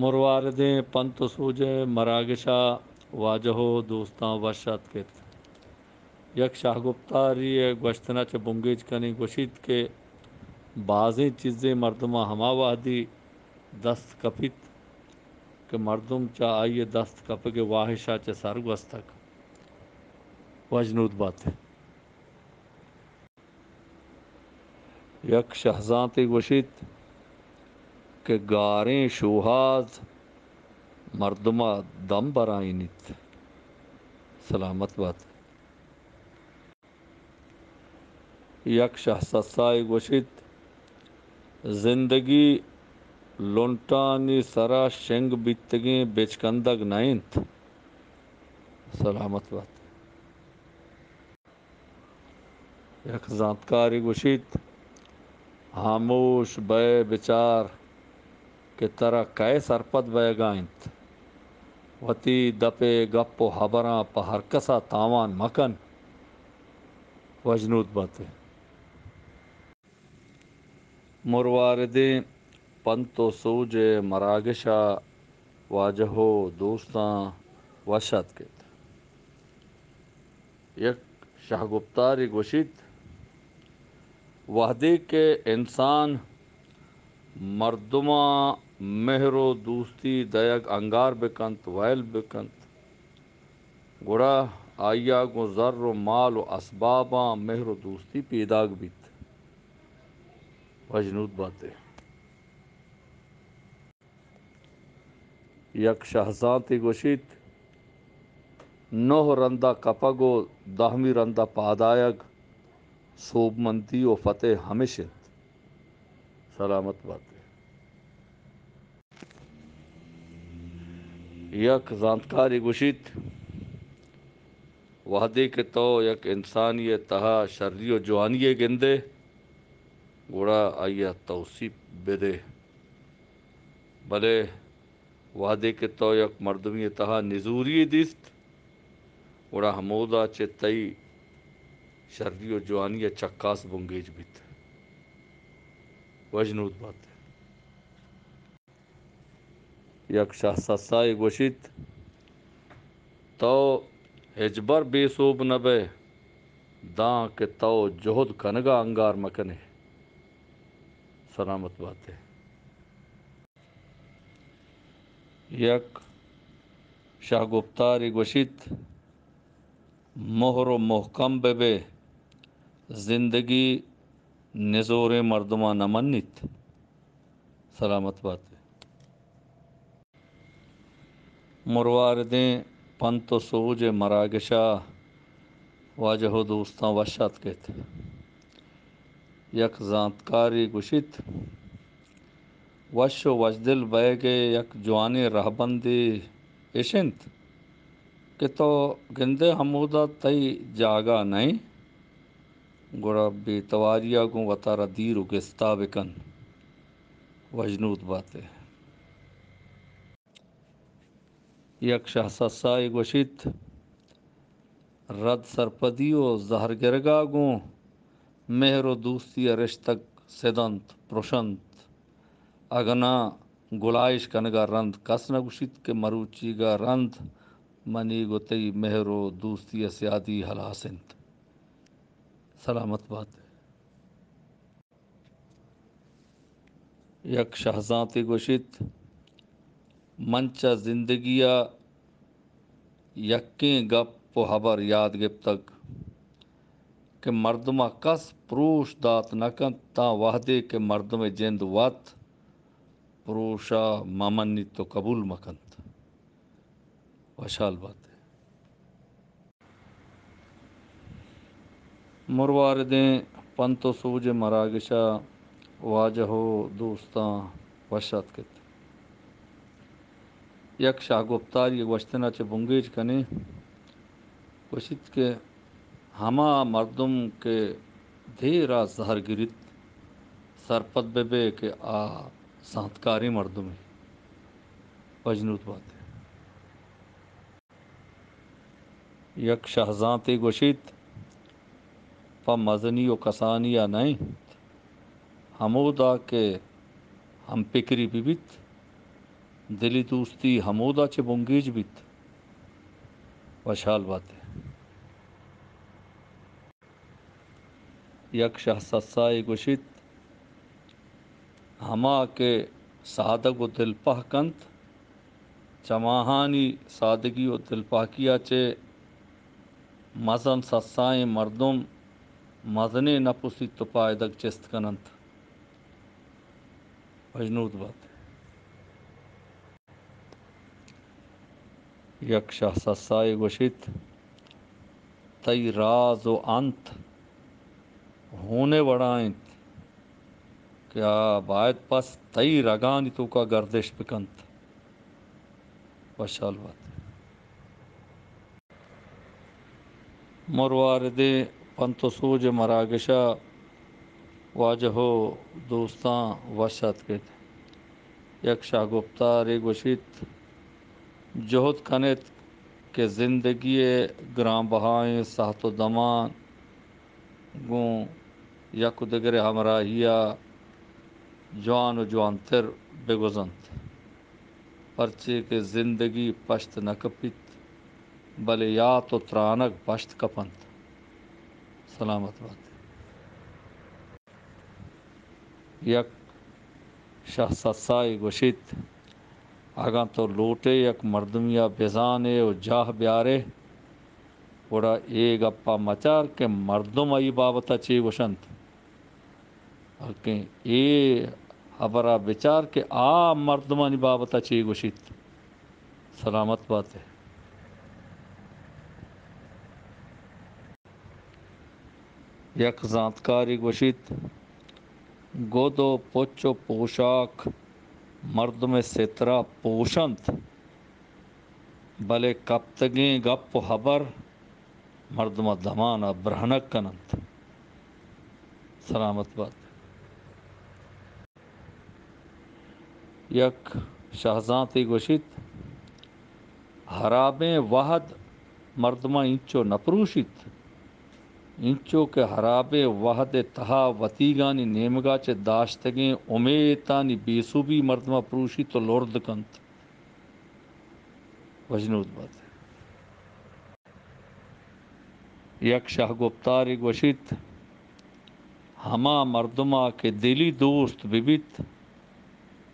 مرواردیں پنت و سوج ءِ مراگش ءَ واجہ و دوستاں وش آتک ات۔ یک شاہ گپتاری ءِ گوشتن ءَ چہ بنگیج کنیں، گوشیت کہ بازیں چیزے مردماں ہما وہدی دست کپیت کہ مردم چہ آئی ءِ دست کپگ ءِ واہش ءَ چہ سر گوستگ۔ وژنود بات ئے۔ یک شہزانتے گوشیت کہ گاریں شوہاز مردم ءَ دم برائینیت۔ سلامت بات۔ یک شہسسائے گوشیت، زندگی لنٹانی سرا شنگ بیتگیں بچکندگ نہ انت۔ سلامت بات۔ یک زانتکارے گوشیت، ہاموش بئے بچار کہ ترا کئے سرپد بئیگا انت۔ وتی دپ ءِ گپ و ہبراں پہ ہرکسا تاوان مکن۔ وژنود بات ئے۔ مرواردیں پنت و سوج ءِ مراگش ءَ واجہ و دوستاں وش آتک ات۔ یک شاہ گپتارے گوشیت، وہدے کہ انسان مردماں مہر و دوستی دئیگ انگار بکنت، ویل بکنت، گڑا آئی ءَ گوں زر و مال و اسباباں مہر و دوستی پیداگ بیت۔ وژنود بات ئے۔ یک شہزانتے گوشیت، نہ رندا کپگ و دہمی رندا پادآیگ سوبمندی و فتح ہمش انت۔ سلامت بات ئے۔ یک زانتکارے گوشیت، وہدے کہ تو یک انسانی ءِ تہا شری و جوانی ءَ گندئے، گڑا آئی ءَ توسیپ بدئے، بلے وہدے کہ تو یک مردمے ءِ تہا نزوری یے دیست، گڑا ہمودا چہ تئی شری و جوانی ءِ چکاس بنگیج بیت۔ وژنود بات۔ یک شہسسائے گوشیت، تو ہچبر بے سوب نہ بئے، داں کہ تو جہد کنگا انگار مکنئے۔ سلامت بات ئے۔ یک شاہ گپتارے گوشیت، مہر و محکم ببئے، زندگی نزوریں مردماں نہ منیت۔ سلامت بات ئے۔ مرواردیں پنت و سوج ءِ مراگش ءَ واجہ و دوستاں وش آتک ات۔ یک زانتکارے گوشیت، وش و وشدل بئیگ ءِ یک جوانیں رہبندے اش انت کہ تو گندئے ہمودا تئی جاگہ نہ انت، گڑا بے تواری ءَ گوں وتارا دیر و گستا بکن۔ وژنود بات ئے۔ یک شہسسائے گوشیت، رد سرپدی و زہرگرگا گوں مہر و دوستی ءِ رشتگ سدنت، پرشنت۔ اگناں گلائیش کنگا رند کس نہ گوشیت کہ مروچیگا رند منی گوں تئی مہر و دوستی ءِ سیادی ہلاس انت۔ سلامت بات ئے۔ یک شہزانتے گوشیت، من چہ زندگی ءَ یکیں گپ و ہبر یاد گپتگ کہ مردم ءَ کس پروش دات نہ کنت تاں وہدے کہ مردم ءِ جند وت پروش ءَ مہ منیت و قبول مہ کنت۔ وشحال بات ئے۔ مرواردیں پنت و سوج ءِ مراگش ءَ واجہ و دوستاں وش آتک ات۔ یک شاہ گپتاری ءِ گوشتن ءَ چہ بنگیج کنیں، گوشیت کہ ہما مردم کہ دیر ءَ زہر گریت، سرپد بہ بئے کہ آ زانتکاریں مردمے۔ وژنود بات ئے۔ یک شہزانتے گوشیت، پہ مزنی و کسانی ءَ نہ انت، ہمودا کہ ہمپکری بہ بیت، دلی دوستی ہمودا چہ بنگیج بیت۔ وشحال بات ئے۔ یک شہ سسائے گوشیت، ہما کہ سادگ و دلپہک انت، چماہانی سادگی و دلپہکیا چہ مزن سسائیں مردم مزنیں نپسی تپائدگ چست کننت۔ وشنود بات۔ یک شہ سسائے گوشیت، تئی راز و انت ہون ء وڑا انت کہ آ باید پس تئی رگانی توکا گردش بکنت۔ وشحال بات۔ مرواردیں پنت و سوج مراگشا واجہ و دوستاں وش اتکت۔ یک شہ گپتارے گوشیت، جہد کنیت کہ زندگی ء گرانبہائیں ساعت و دمان گوں یک و دگرے ہمراہی ء جوان و جوانتر بگوزنت، پرچے کہ زندگی پشت نہ کپیت، بلے یات و ترانگ پشت کپنت۔ سلامت بات۔ یک شہ سسائے گوشیت، اگاں تو لوٹے یک مردمیا بزانے و جاہ بیارے، گڑا اے گپا مچار کہ مردم آئی بابتا چے گوشنت، بلکیں اے ہبرا بچار کہ آ مردمانی بابتا چے گوشیت۔ سلامت بات ئے۔ یک زانتکارے گوشیت، گد و پچ و پوشاک مردم ء سترا پوشنت، بلے کپتگیں گپ و ہبر مردم ء دمان ء برہنگ کننت۔ سلامت بات۔ یک شہزانتے گوشیت، ہرابیں وہد مردماں اینچو نہ پروشیت، اینچو کہ ہرابیں وہد ء تہا وتیگانی نیمگا چہ داشتگیں امیتانی بے سوبی مردماں پروشیت و لرد کنت۔ وشنود بات۔ یک شہ گپتارے گوشیت، ہما مردما کہ دلی دوست بہ بیت،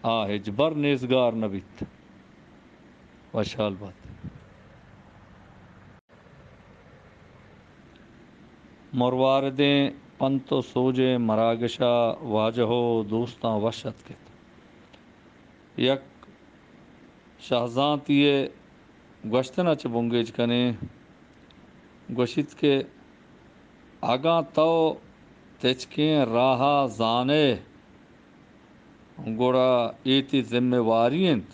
آ ہچبر نیزگار نہ بیت۔ وشحال بات۔ مرواردیں پنت و سوجیں مراگشا واجہ و دوستاں وش اتکت۔ یک شہزانتی ء گوشتن ء چہ بنگیج کنیں، گوشیت کہ اگاں تو تچکیں راہ ء زانئے، گڑا اے تئی ذمہ واری انت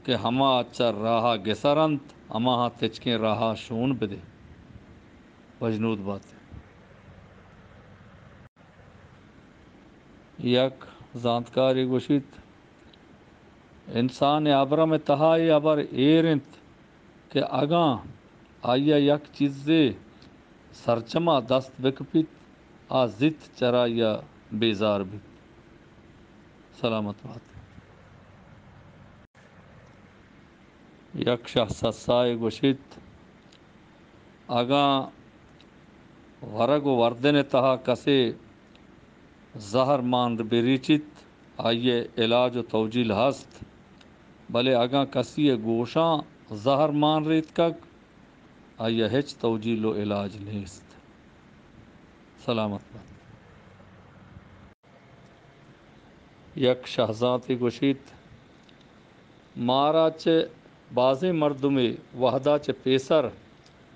کہ ہما چہ راہ ء گسر انت، ہماہاں تچکیں راہ ء شون بدے۔ وشنود بات۔ یک زانتکارے گوشیت، انسان ء ابرم ء تہا اے ہبر ایر انت کہ اگاں آئی ء یک چیزے سرجم ء دست بکپیت، آ زیت چرآئی ء بیزار بیت۔ سلامت بات۔ یک شہ سسائے گوشیت، اگاں ورگ و وردن ء تہا کسے زہر مان بریچیت، آئی ء علاج و توجیل ہست، بلے اگاں کسی ء گوشاں زہر مان ریتکگ، آئی ء ہچ توجیل و علاج نیست۔ سلامت بات۔ یک شہزانتے گوشیت، مارا چہ بازیں مردمے وہدا چہ پیسر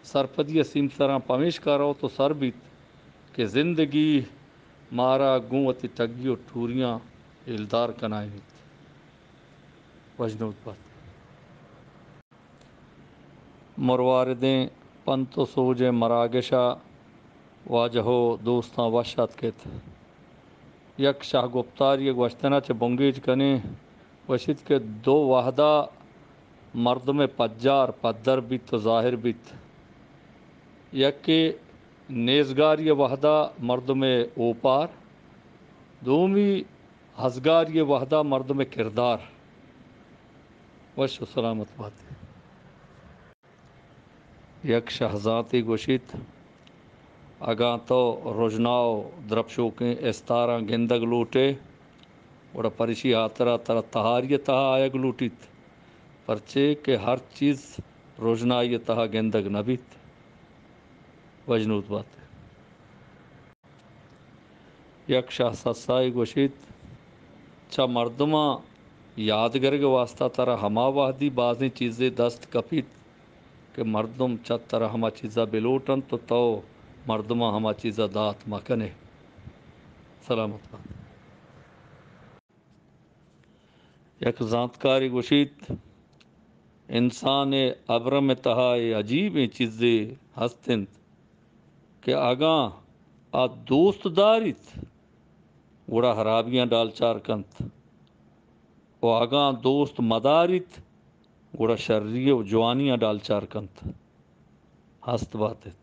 سرپدی ء سیمسراں پمیشکا روت و سر بیت کہ زندگی مارا گوں وتی ٹگی و ٹوریاں ہیلدار کنائینیت۔ وشنود بات۔ مرواردیں پنت و سوجیں مراگش ء واجہ و دوستاں وش اتک ات۔ یک شہ گپتاری ء گوشتن ء چہ بنگیج کنیں، گوشیت کہ دو وہدا مردم ء پجار پدر بیت و ظاہر بیت۔ یکے نیزگاری ء وہدا مردم ء اوپار، دومی ہزگاری ء وہدا مردم ء کردار۔ وش و سلامت بات۔ یک شہزانتے گوشیت، اگاں تو رژنا و درپشوکیں استاراں گندگ لوٹ ئے، گڑا پرشی ہاترا ترا تہاری ء تہا آیگ لوٹیت، پرچے کہ ہر چیز رژنائی ء تہا گندگ نہ بیت۔ وژنود بات ئے۔ یک شاہ سسائے گوشیت، چہ مردماں یادگرگ ء واسطہ ترا ہما وہدی بازیں چیزے دست کپیت کہ مردم چہ ترا ہما چیزا بلوٹ انت و تو مردماں ہما چیزا دات مکن ئے۔ سلامت بات۔ یک زانتکارے گوشیت، انسان ء ابرم ء تہا اے عجیبیں چیزے ہست انت کہ اگاں آ دوست داریت، گڑا ہرابیاں ڈالچار کنت، و اگاں دوست مداریت، گڑا شری و جوانیاں ڈالچار کنت۔ ہست بات ات۔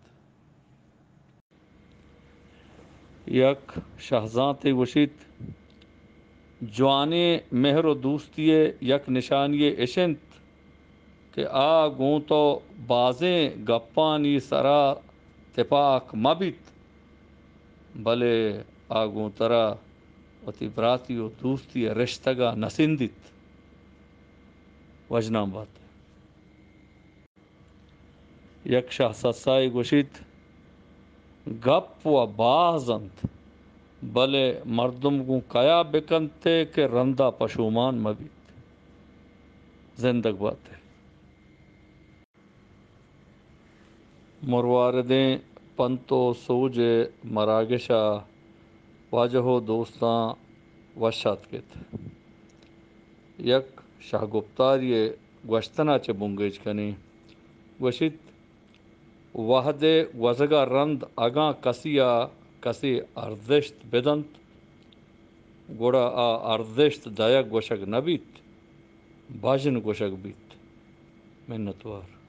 یک شہزانتے گوشیت، جوانیں مہر و دوستی ء یک نشانی اش انت کہ آ گوں تو بازیں گپانی سرا تپاک مہ بیت، بلے آ گوں ترا وتی براتی و دوستی ء رشتگ ء نہ سندیت۔ وژنام بات۔ یک شاہ سسائے گوشیت، گپ و باز انت، بلے مردم گوں کیا بکنت کہ رندا پشومان مہ بیت۔ زندگ بات ئے۔ مرواردیں پنت و سوج ء مراگش ء واجہ و دوستاں وش آتک ات۔ یک شاہ گپتاری ء گوشتن ء چہ بنگیج کنیں۔ گوشیت، وہد ء گوزگ ء رند اگاں کسی ء کسے ارزشت بدنت، گڑا آ ارزشت دئیگ گوشگ نہ بیت، بژن گوشگ بیت۔ منتوار۔